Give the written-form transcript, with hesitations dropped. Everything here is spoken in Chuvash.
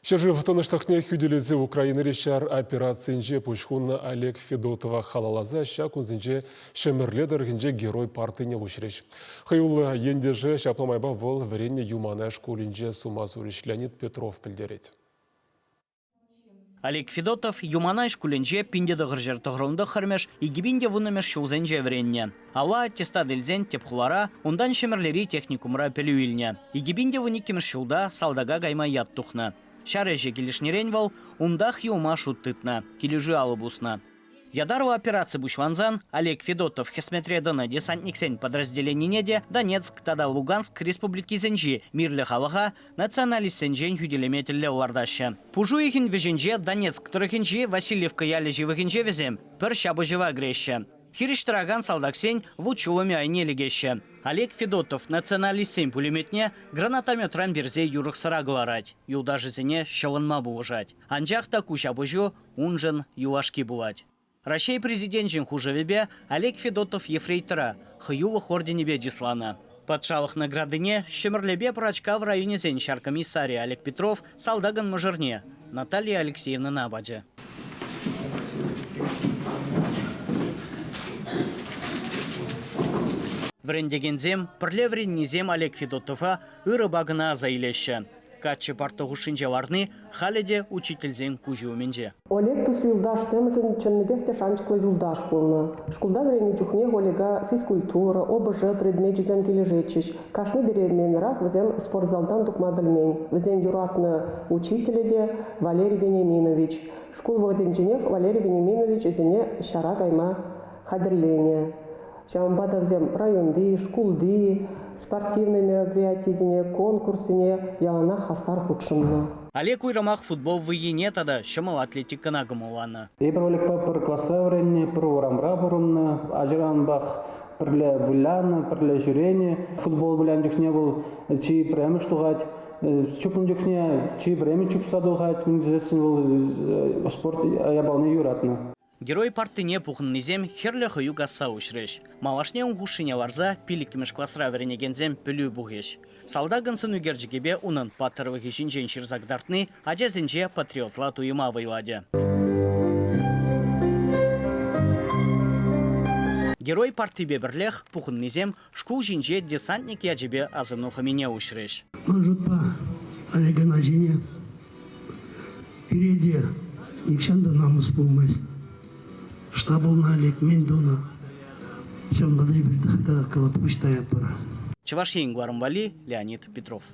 Ҫӗршыв тӑнӑҫлӑхне хӳтӗлесе Украинӑри ҫар операцийӗнче пуҫ хунӑ Олег Федотова халалласа ҫак кунсенче Ҫӗмӗрле тӑрӑхӗнче Герой партине уҫрӗҫ. Хӑюллӑ ентеше ҫапла майпа вӑл вӗреннӗ Юманай шкулӗнче сума сурӗҫ Леонид Петров пӗлтерет. Олег Федотов Юманай шкулӗнче 1999-мӗш, 2010-мӗш ҫулсенче вӗреннӗ. Алла аттестат илсен тӗп хулара, унтан Ҫӗмӗрлери техникумра пӗлӳ илнӗ. 2012-мӗш ҫулта салтака кайма ят тухнӑ. Ҫар ӗҫӗ килӗшнӗрен вӑл унтах юлма шут тытнӑ, килӗшӳ алӑ пуснӑ. Ятарлӑ операци пуҫлансан Олег Федотов хӗсметре тӑнӑ десантниксен подразделенине те Донецк тата Луганск республикисенчи мирлӗ халӑха националистсенчен хӳтӗлеме тӗллев лартаҫҫӗ. Пуш уйӑхӗн вӗҫӗнче Донецк тӑрӑхӗнчи Васильевка ялӗ ҫывӑхӗнче вӗсем пӗр ҫапӑҫӑва кӗреҫҫӗ. Хирӗҫ тӑракан салтаксен вут-ҫулӑмӗ айне лекеҫҫӗ. Олег Федотов националистсен пулеметне гранатометран персе юрӑхсӑра кӑларать, юлташӗсене ҫӑлӑнма пулӑшать. Анчах та ку ҫапӑҫу уншӑн юлашки пулать. Раҫҫей Президенчӗн хушӑвӗпе Олег Федотов ефрейтора Хӑюлӑх орденӗпе чысланӑ. Патшалӑх наградине Ҫӗмӗрлепе Пӑрачкав районӗсен ҫар комиссарӗ Олег Петров салтакӑн мӑшӑрне Наталья Алексеевнӑна пачӗ. Вӗрентекенсем, пӗрле вӗреннисем Олег Федотова ырӑпа кӑна аса илеҫҫӗ. Каччӑ парта хушшинче ларни халӗ те учительсен куҫӗ умӗнче. Олег тус-юлташсемшӗн чӑннипех те шанчӑклӑ юлташ пулнӑ. Шкулта вӗреннӗ чухнех Олега физкультура, ОБЖ предмечӗсем килӗшетчӗҫ. Кашни переменӑрах вӗсем спортзалтан тухма пӗлмен. Вӗсен юратнӑ учителӗ те Валерий Вениаминович. Шкул вӑхӑтӗнченех Валерий Вениаминович вӗсене ҫара кайма хатӗрленӗ. Ҫавӑнпа та вӗсем районти, шкулти спортивнӑй мероприятисене, конкурссене яланах хастар хутшӑннӑ. Олег уйрӑмах футбол вӑййине тата ҫӑмӑл атлетикӑна кӑмӑлланӑ. Эпир Олегпа пӗр класра вӗреннӗ, пӗр урамра пурӑннӑ. Ачаранпах пӗрле вылянӑ, пӗрле ҫӳренӗ. Футбол вылянӑ чухне вӑл чи пӗрремӗш тухать. Чупнӑ чухне чи пӗрремӗш чупса тухать. Мӗн тесессӗн вӑл спорт япалине юратнӑ. Герой партине пухӑннисем хӗрлӗ хӑю касса уҫрӗҫ. Малашне ун хушшине ларса пиллӗкмӗш класра вӗренекенсем пӗлӳ пухӗҫ. Салтакӑн сӑнӳкерчӗкӗпе унӑн паттӑрлӑхӗ ҫинчен ҫырса кӑтартни ачасенче патриотла туйӑма вӑйлатӗ. Герой партипе пӗрлех пухӑннисем шкул ҫинче десантник ячӗпе асӑну хӑмине уҫрӗҫ. Ман шутпа, Олег Геннадьевичне Пире те нихҫан та намӑс пулмасть. Штаб лекмен тунӑ. Ҫавӑнпа та эпир тата пуҫ таятпӑр. Чӑваш Ен кӑларӑм валли Леонид Петров.